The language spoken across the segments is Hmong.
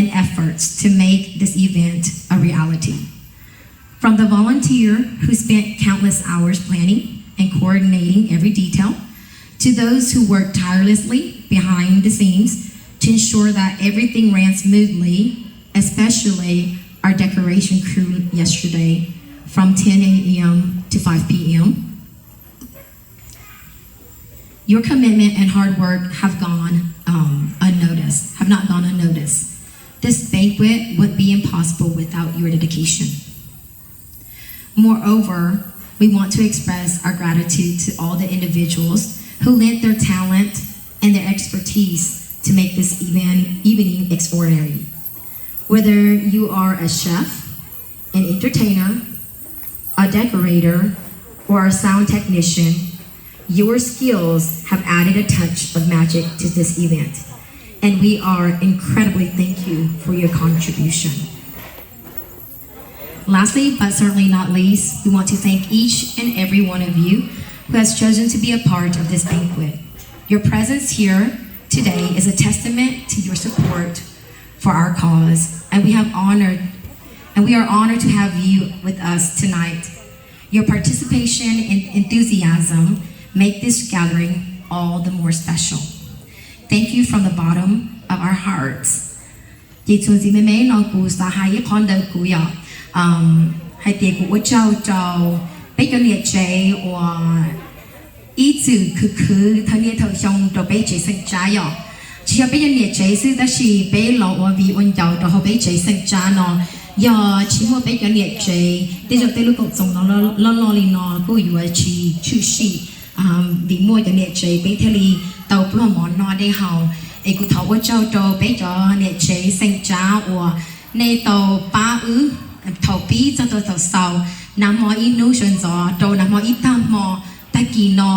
and efforts to make this event a reality. From the volunteer who spent countless hours planning and coordinating every detail, to those who worked tirelessly behind the scenes to ensure that everything ran smoothly, especially our decoration crew yesterday from ten a m to five p m. Your commitment and hard work have gone um, unnoticed, have not gone unnoticed. This banquet would be impossible without your dedication. Moreover, we want to express our gratitude to all the individuals who lent their talent and their expertise to make this event, evening extraordinary. Whether you are a chef, an entertainer, a decorator, or a sound technician, your skills have added a touch of magic to this event, and we are incredibly thank you for your contribution. Lastly, but certainly not least, we want to thank each and every one of you who has chosen to be a part of this banquet. Your presence here today is a testament to your support for our cause, and we have honored, and we are honored to have you with us tonight. Your participation and enthusiasm make this gathering all the more special. Thank you from the bottom of our hearts. Ces txuas ntxiv me me no kuv xav hais ib qho ntawm kuv yom, hais tias kuv ua tsaug rau peb cov niam tsev uas ib txwm khwv khwv thawj niaj thawj xyoo rau peb tsev Xeem Tsab yom. Tsis yog peb cov niam tsev xwb tab sis peb los ua viv ua ncaus rau hauv peb tsev Xeem Tsab no. Yog tsis muaj peb cov niam tsev, tej zaum tej lub koom txoos no loj loj li no kuj yuav tsis tshwm sim. Vim muaj cov niam tsev peb thiaj li tau pluag mov noj dej haus. Es kuv thov ua tsaug rau peb cov niam tsev Xeem Tsab uas nej tau pab wb thaum pib txog rau thaum xaus, nag hmo ib hnub sawv ntxov rau nag hmo ib tag hmo, tag kis no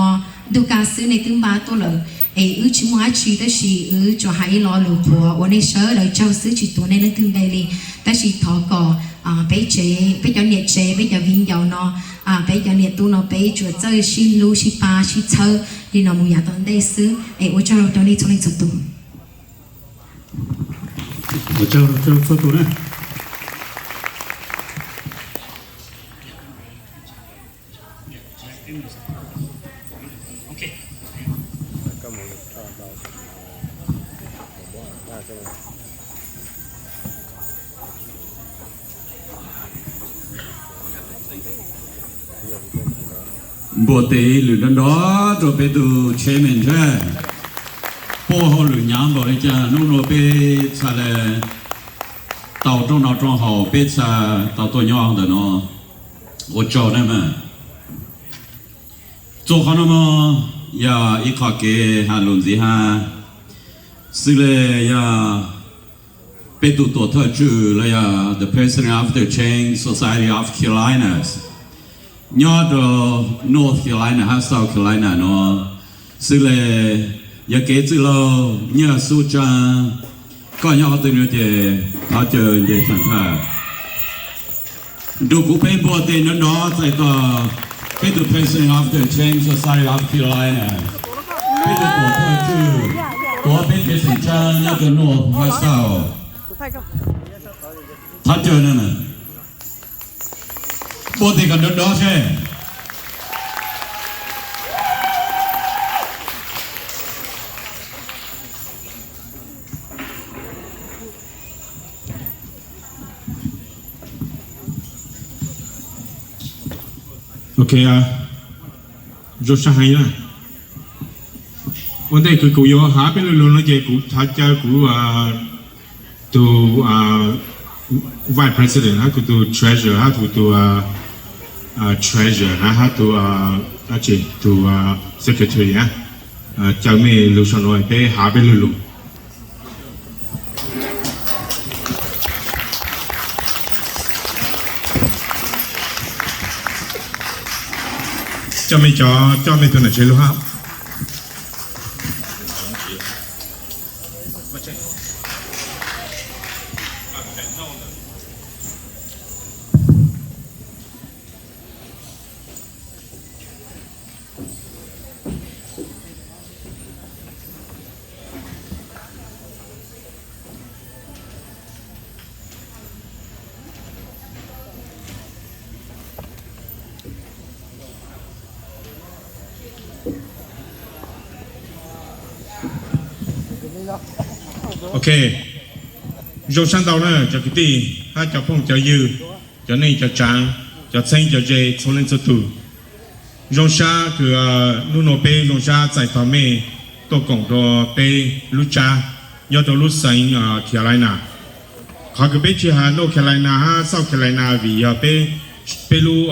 ntuj kaj xwb nej twb npaj tuaj lawm. Es wb tsis muaj dab tsi tab sis wb tsuas hais ib lo lus qhuas ua nej sawv daws tsaug xwb, tsis tuav nej leej twg npe li. Tab sis thov kom peb tsev, peb cov niam tsev, peb cov viv ncaus no, peb cov niam tub no peb tsuas txawj sib hlub sib pab sib txhawb li no mus yav tom ntej xwb. Es ua tsaug rau nej txhua leej txhua tus. Ua tsaug rau txhua tus na. Npuaj tes lwm nrov nrov rau peb tus chairman thiab. Puab hauj lwm hnyav npaum li cas hnub no peb txhad le tau rooj noj rooj haus, peb txhad tau tuaj nyob ntawm no. Ua tsaug na mas. Txuas qhov no mas yog ib qho kev has lus ntxiv hab xwb le, yog peb tus tuam thawj tswj los yog the President of the Chin Society of Carolinas nyob rau North Carolina hab South Carolina no xwb le. Yog kev txwj laug Nyiaj Xub Tsaab, koj nyob qhov twg no ces thov caw nce thaaj thaj nrug kuv peb npuaj tes nrov nrov txais tos peb tus President of the Chin Society of Carolina, peb tus tuam thawj tswj tuav peb tsev Xeem Tsab nyob rau North hab South. Thov caw na. Npuaj tes kom nrov nrov seb. Ok, zoo sab heev na. Ua ntej kws kuv yuav has peb lu lug no ces kuv thov caw kuv tus vice president hab kuv tus treasurer hab kuv tus treasurer na hab tus, tus secretary na, caw mej lug sau nuav peb has peb lu lug. Coj mej cov, coj mej tug nam tsev lug hab. Ok, zoo sab ntau na cov kwv tij hab cov phooj cov ywg, cov neej cov tsaav, cov txheeb cov ze txhua leej txhua tug. Zoo sab kws nub nua peb zoo sab txais tog mej tuaj koom rua peb lub tsab nyob rua lub xeev Carolina. Qhov kws peb tsi has North Carolina hab South Carolina vim yog peb, peb lub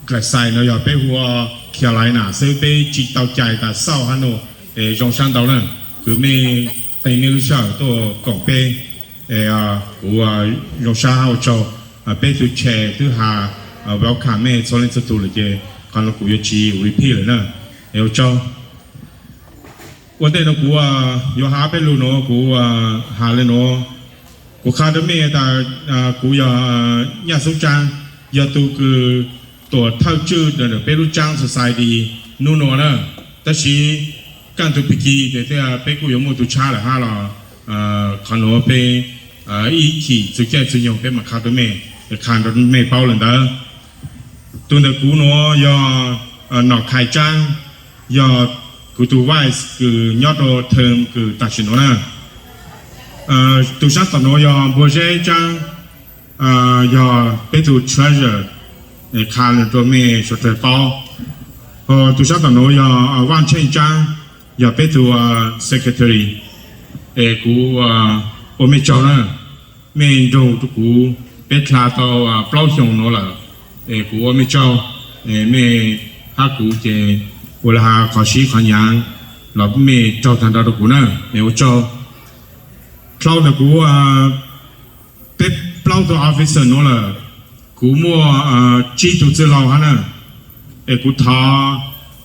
nkaim xais no yog peb hu ua Carolina xwb, peb tsi tau cais tas South hab North. Zoo sab ntau na kws mej qee mej lub sij hawm tuaj koom peb. Kuv zoo sab hab ua tsaug. Peb tug chair twb has welcome mej txhua leej txhua tug lawm ces qhov nuav kuv yuav tsi repeat lawm na. Ua tsaug. Ua ntej nuav kuv yuav has peb lug nuav, kuv has le nuav, kuv qha rua mej tas kuv yog Nyaj Xub Tsaab, yog tug kws tuam thawj tswj ntawm peb lub Tsaab Society nub nua na. Tab sis kaj ntug pig kig tes thiaj peb kuj yuav muaj tug tshab lawm hab los qhov nuav peb ib chim txug caij txug nyoog peb mam qha rua mej, qha rua mej paub le ntawd. Tug ntawm kuv nuav yog Nom Khai Tsaab, yog kuv tug vice kws nyob rua term kws tam sim nuav na. Tug sab tom nuav yog Npuag Zeb Tsaab, yog peb tug treasurer, qha le rua mej suav dlawg paub. Tug sab tom nuav yog Vaaj Tsheej Tsaab, yog peb tug secretary. Es kuv ua mej tsaug na, mej nrug rua kuv peb dlha tau plaub xyoo nuav lawm. Es kuv ua mej tsaug, mej hab kuv ces ua le has qhov sib qhov nyaav los mej raug tag nrho rua kuv na. Es ua tsaug. Dlhau ntawm kuv peb plaub tug officer nuav lawm, kuv muaj tsib tug txwj laug hab na. Es kuv thov,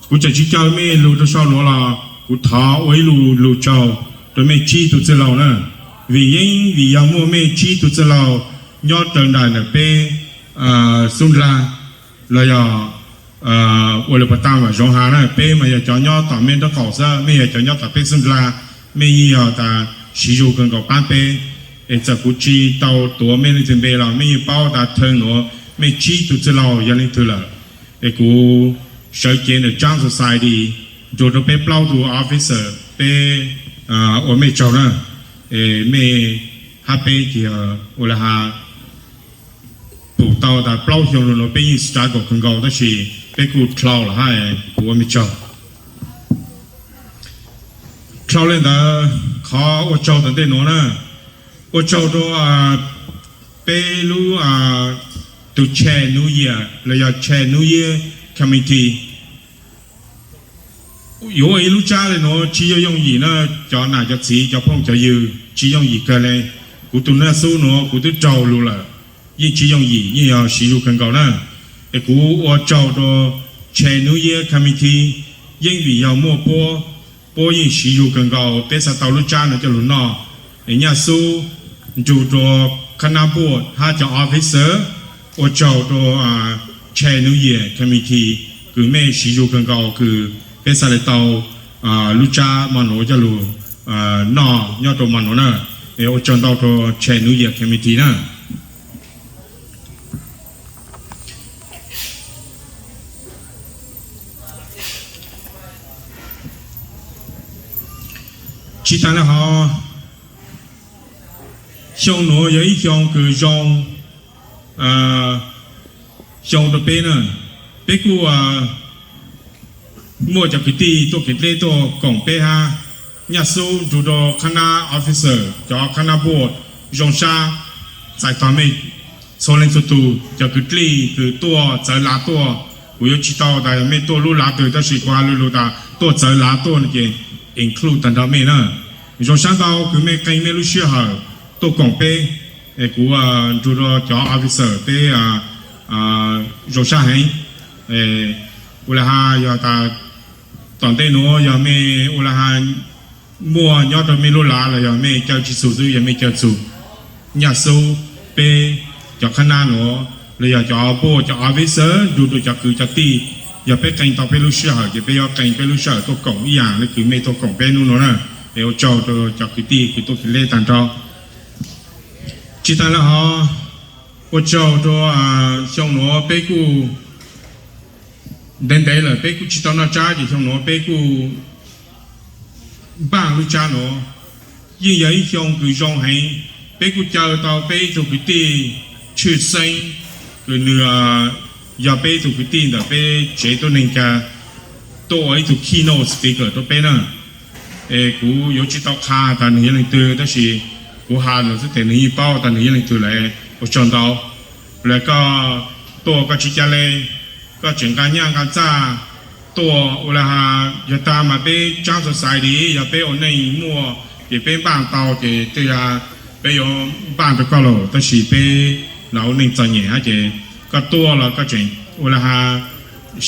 kuv tseem tsi caw mej lug rua sau nuav los kuv thov ua ib lu lug tsaug rua mej tsib tug txwj laug na. Vim yeej vim yog muaj mej tsib tug txwj laug nyob raws nraim ntawm peb xub ndlag los yog ua le pas tas mam zoov has na, peb mas yog cov nyob tom mej nraub qaum xwb, mej yog cov nyob tom peb xub ndlag, mej yeej yog tas siv zug kawg nkaus paab peb. Es txawm kuv tsi tau tuav mej leej twg npe los mej yeej paub tas term nuav mej tsib tug txwj laug yog leej twg lawm. Es kuv sawv cev ntawm Tsaab Society nrug rua peb plaub tug officer peb ua mej tsaug na. Es mej hab peb ces ua le has pum tau tas plaub xyoo lug nuav peb yeej struggle kawg nkaus tab sis peb kuj dlhau lawm hab, kuv ua mej tsaug. Dlhau le ntawd, qhov ua tsaug tom ntej nuav na, ua tsaug rua peb lub tug Channel New Year los yog Channel New Year Committee. Yuav ua ib lub tsab le nuav tsi yooj yooj yim na, cov nam cov txiv cov phooj cov ywg, tsi yooj yim kawg le. Kuv tug Nyaj Xub nuav kuv twb raug lug lawm, yeej tsi yooj yim, yeej yog siv zug kawg nkaus na. Es kuv ua tsaug rua Channel New Year Committee, yeej vim yog muaj puab, puab yeej siv zug kawg nkaus peb xaav tau lub tsab nuav coj lug noj. Es Nyaj Xub nrug rua khab nab board hab cov officer, ua tsaug rua Channel New Year Committee kws mej siv zug kawg nkaus kws peb xaav le tau lub tsab mo nuav coj lug noj nyob rua mo nuav na. Es ua tsaug ntau rua Channel New Year Committee na. Tsis tas le hov, xyoo nuav yog ib xyoo kws zoo xyoo rua peb na. Peb kuj muaj cov kwv tij tuaj kev dleb tuaj koom peb hab. Nyaj Xub nrug rua khab nab officer, cov khab nab board, zoo sab txais tog mej txhua leej txhua tug, cov kwv dlij kws tuaj txawv lav tuaj. Kuv yuav tsis tau tas mej tuaj lub lav twg tab sis kuv has lug lug tas tuaj txawv lav tuaj no ces include tag nrho mej na. Zoo sab ntau kws mej qee mej lub sij hawm tuaj koom peb. Es kuv nrug rua cov officer peb zoo sab heev. Ua le has yog tas tom ntej nuav yog mej ua le has muaj nyob rua mej lub lav los yog mej caw tsis txug xwb, yog mej caw txug Nyaj Xub peb cov khab nab nuav los yog cov board cov officer nrug rua cov kwv cov tij, yog peb qee tau peb lub sij hawm ces peb yuav qee peb lub sij hawm tuaj koom ib yam le kws mej tuaj koom peb nub nuav na. Es ua tsaug rua cov kwv tij kws tuaj kev dleb tag nrho. Tsis tas le hov, ua tsaug rua xyoo nuav peb kuj ntev ntev lawm peb kuj tsis tau noj tsab ces xyoo nuav peb kuj npaj lub tsab nuav yeej yog ib xyoo kws zoo heev. Peb kuj caw tau peb ib tug kwv tij Tshwj Xeeb, kws nws yog peb ib tug kwv tij ntawm peb tsev tuab neeg ca tuaj ua ib tug keynote speaker rua peb na. Es kuv yuav tsi tau qha tas nws yog leej twg, tab sis kuv has nws xwb tes nws yeej paub tas nws yog leej twg lawm. Ua tsaug ntau. Lawv koj tuaj koj tsi ca le, koj tseem nqa nyaj nqa txaj tuaj ua le has. Yog tas mas peb Tsab Society yog peb ua neej muaj ces peb npaj tau ces tej zag peb yuav npaj rua koj lawm, tab sis peb los ua neej txom nyem hab ces koj tuaj los koj tseem ua le has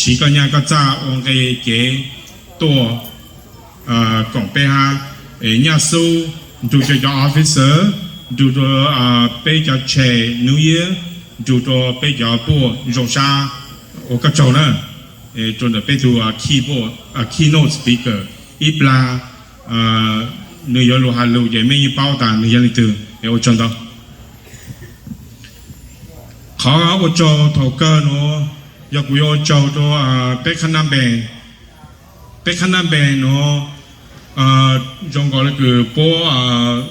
siv koj nyaj koj txaj ua nqe cev tuaj koom peb hab. Nyaj xub nrug rua cov officer, nrug rua peb cov tshem New Year, nrug rua peb cov puj zoo sab. Ua koj tsaug na. Rua ntawm peb tug keynote speaker ib plag, nws yuav lug has lug ces mej yeej paub tas nws yog leej twg. Ua tsaug ntau. Qhov ua tsaug thaum kawg nuav yog kuv yuav ua tsaug rua peb Khanab Band. Peb Khanab Band nuav zoo nkaus le kws puab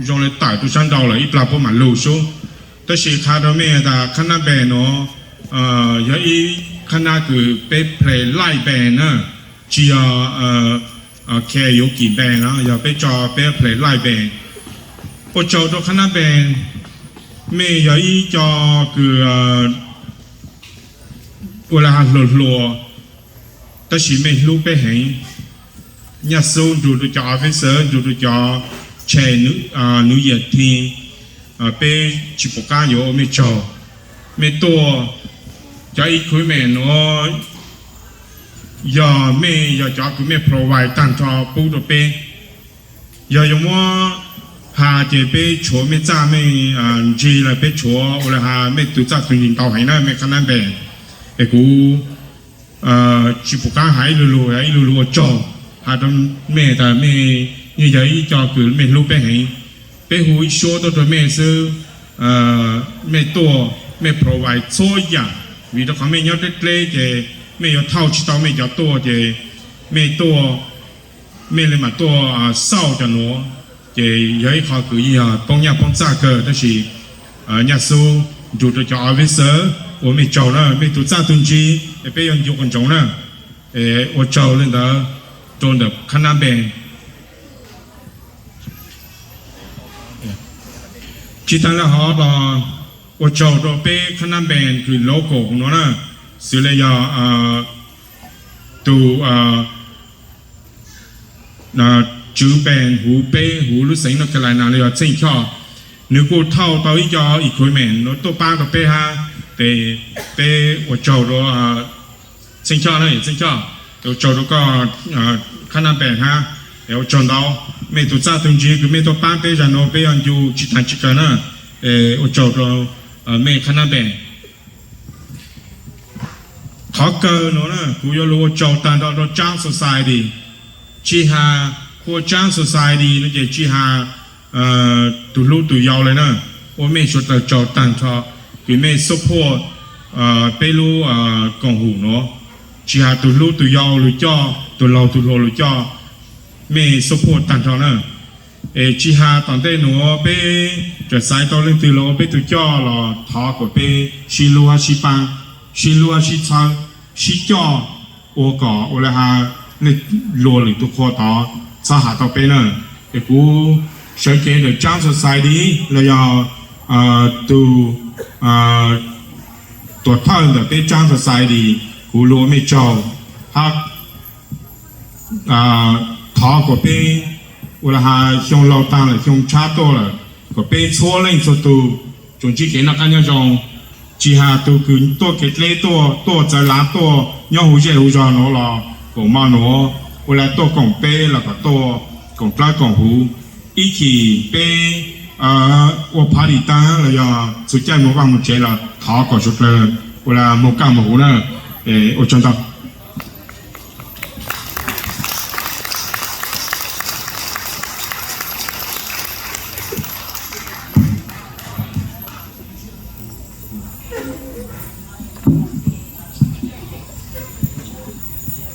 zoo le tawm rua sab nraud lawm, ib plag puab mam lug sub. Tab sis qha rua mej tas Khanab Band nuav yog ib khanab kws peb play live band na, tsi yog karaoke band na, yog peb tso peb play live band. Ua tsaug rua Khanab Band, mej yog ib co kws ua le has hluas hluas, tab sis mej hlub peb heev. Nyaj xub nrug rua cov officer, nrug rua cov tshem New Year team, peb tsi pum qaab yuav ua mej tsaug. Mej tuaj, cov equipment nuav yog mej, yog cov kws mej provide taag nrho pub rua peb. Yog yuav muab has ces peb tshuav mej txaj mej ntsig lawm, peb tshuav ua le has mej tug txaj tug ntsig ntau heev na mej Khanab Band. Es kuv tsi pum qaab has ib lu lug, ib lu lug ua tsaug has rua mej tas mej yeej yog ib co kws mej hlub peb heev. Peb hu ib suab tuaj rua mej xwb, mej tuaj, mej provide txhua yam, vim rua qhov mej nyob dleb dleb ces mej yuav thauj tsi tau mej cov tuaj ces mej tuaj, mej le mam tuaj xauj cov nuav, ces yog ib qho kws yeej yog poob nyaj poob txaj kawg. Tab sis nyaj xub nrug rua cov officer, ua mej tsaug na, mej tug txaj tug ntsig es peb yuav ncu quas ntsoov na. Ua tsaug le ntawd rua ntawm Khanab Band. Tsi taag le hov los ua tsaug rua peb Khanab Band kws local nuav na, xws le yog tug tswv band huv peb huv lub xeev North Carolina los yog Txheej Choj, nws kuj thauj tau ib co equipment nuav tuaj paab rua peb hab, ces peb ua tsaug rua Txheej Choj na, Txheej Choj, ua tsaug rua koj Khanab Band hab, ua tsaug ntau. Mej tug txaj tug ntsig kws mej tuaj paab peb zag nuav peb yuav ncu tsi taag tsi kawg na. Ua tsaug rua mej Khanab Band. Qhov kawg nuav na kuv yuav lug ua tsaug taag nrho rua Tsab Society. Tsi has ua Tsab Society no ces tsi has tug hlub tug yau le na, ua mej suav dlawg tsaug taag nrho kws mej support peb lub koom hum nuav. Tsi has tug hlub tug yau lug coj, tug laug tug hluas lug coj, mej support taag nrho na. Es tsi has tom ntej nuav peb txawm xaiv tau leej twg los ua peb tug coj los thov kom peb sib hlub hab sib paab, sib hlub hab sib txhawb, sib coj, ua kom ua le has nej luas lwm tug qhua tod txhob has tau peb na. Es kuv sawv cev ntawm Tsab Society los yog tug tuam thawj ntawm peb Tsab Society, kuv lug ua mej tsaug hab thov kom peb ua le has xyoo laug taag lawm xyoo tshab tuaj lawm, kom peb txhua leej txhua tug tsuas ntsib kev noj qaab nyob zoo. Tsi has tug kws tuaj kev dleb tuaj, tuaj txawv lav tuaj nyob huv zej huv zog nuav los koom mov nuav, ua le tuaj koom peb los kom tuaj koom dlawb koom huv. Ib chim peb ua party taag los yog txug caij moog vaaj moog tsev los thov kom suav dlawg ua le moog kaj moog huv na. Ua tsaug ntau.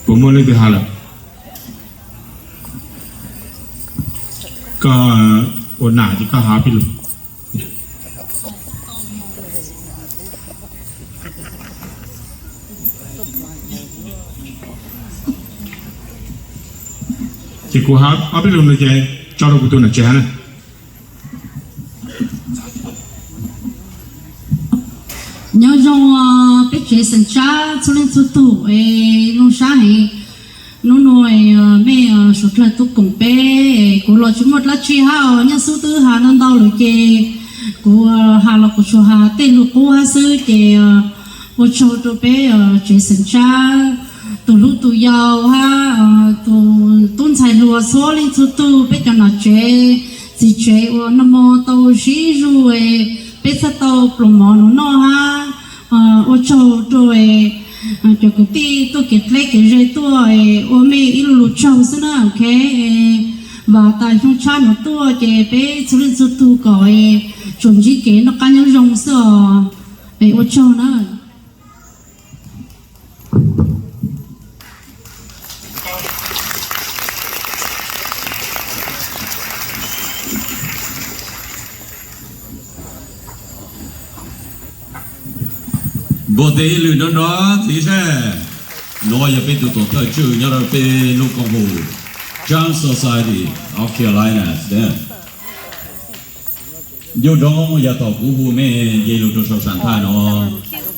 Puas muaj leej twg has lawm? Koj ua nam ces koj hais ob peb lus. Ces kuv hais ob peb lus no ces tso rau kuv tus nom tswv hais na. Nyob zoo peb tsev xeem Tsab txhua leej txhua tug es zoo sab heev. Hnub no mej suav dlawg tuaj koom peb, kuv los tsis muaj dlaab tsi hab os, nyob xub twb has ntau ntau lawm ces kuv has los kuv tsuas has tej lug qub hab xwb ces ua tsaug rau peb tsev xeem Tsab tus hlub tus yau hab tus tub ntxhais hluas txhua leej txhua tug, peb cov nom tsev txiv tsev uas nag hmo tau sib zug peb txhaj tau pluas mov nuav noj hab ua tsaug rau cov kwv tij tuaj kev dleb kev ze tuaj ua mej ib lu lug tsaug xwb na, ok. Vam tas xyoo tshab nuav tuaj ces peb txhua leej txhua tug kom tsuas ntsib kev noj qab nyob zoo xwb os. Es ua tsaug na. Npuaj tes ib lwm nrov nrov txiv seb. Nuav yog peb tug tuam thawj tswj nyob rau peb lub koom haum Church Society of Carolina. Nco ntsoov yog thaum kuv hu mej nce lug rau saum sam thaj no,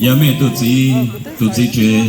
yog mej tug txiv, tug txiv tsev,